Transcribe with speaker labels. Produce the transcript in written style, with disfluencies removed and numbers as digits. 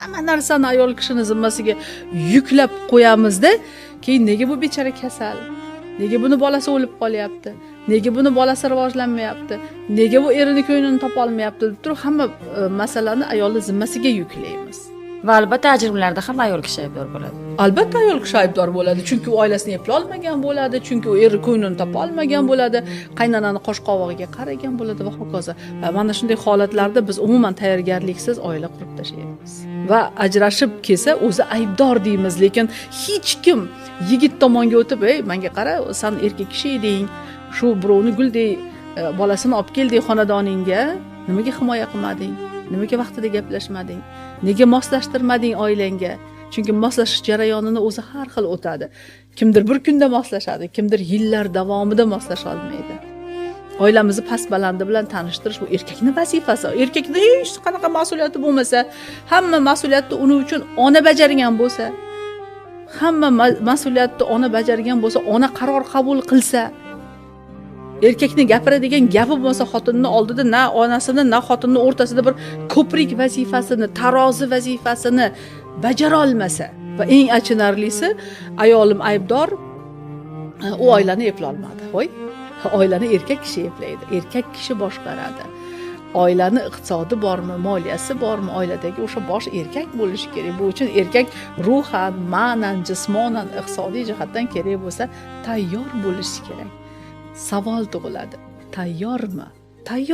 Speaker 1: Hamma narsani ayol kishini zimmasiga yuklab qo'yamizda, keyin nega bu bechora kasal, nega buni bolasi o'lib qolyapti, nega buni bolasi rivojlanmayapti, nega bu erini ko'nglini topolmayapti deb turib hamma masalani ayolni zimmasiga yuklaymiz.
Speaker 2: Va albatta ajrimlarda ham ayol kishi aybdor bo'ladi.
Speaker 1: Albatta ayol kishi aybdor bo'ladi, chunki u oilasini eplolmagan bo'ladi, chunki u eri ko'nglini topolmagan bo'ladi, qaynonani qosh qovog'iga qaragan bo'ladi va hokazo. Va mana shunday holatlarda biz umuman tayyorgarliksiz oila qurib tashlaymiz va ajrashib kelsa o'zi aybdor deymiz, lekin hech kim yigit tomonga o'tib, ey menga qara, san erkak kishi eding, shu birovni guldek bolasini olib kelding xonadoningga, nimaga himoya qilmading, nimaga vaqtida gaplashmading, nega moslashtirmading oilangga? Chunki moslashish jarayonini o'zi har xil o'tadi. Kimdir bir kunda moslashadi, kimdir yillar davomida moslasha olmaydi. Oilamizni past balandi bilan tanishtirish bu erkakning vazifasi. Erkakning hech qanaqa mas'uliyati bo'lmasa, hamma mas'uliyatni uning uchun ona bajargan bo'lsa, hamma mas'uliyatni ona bajargan bo'lsa, ona qaror qabul qilsa, erkakni gapiradigan gapi bo'lmasa, xotinni oldida na onasini, na xotinni o'rtasida bir ko'prik vazifasini, tarozi vazifasini bajara olmasa va eng achinarlisi, ayolim aybdor, u oilani eplolmadi. Voy, oilani erkak kishi eplaydi, erkak kishi boshqaradi. Oilani iqtisodi bormi, moliyasi bormi, oiladagi o'sha bosh erkak bo'lishi kerak. Bu uchun erkak ruhan, ma'nan, jismonan, iqtisodiy jihatdan kerak bo'lsa tayyor bo'lishi kerak. Savol tug'iladi: tayyormi? Tayyor.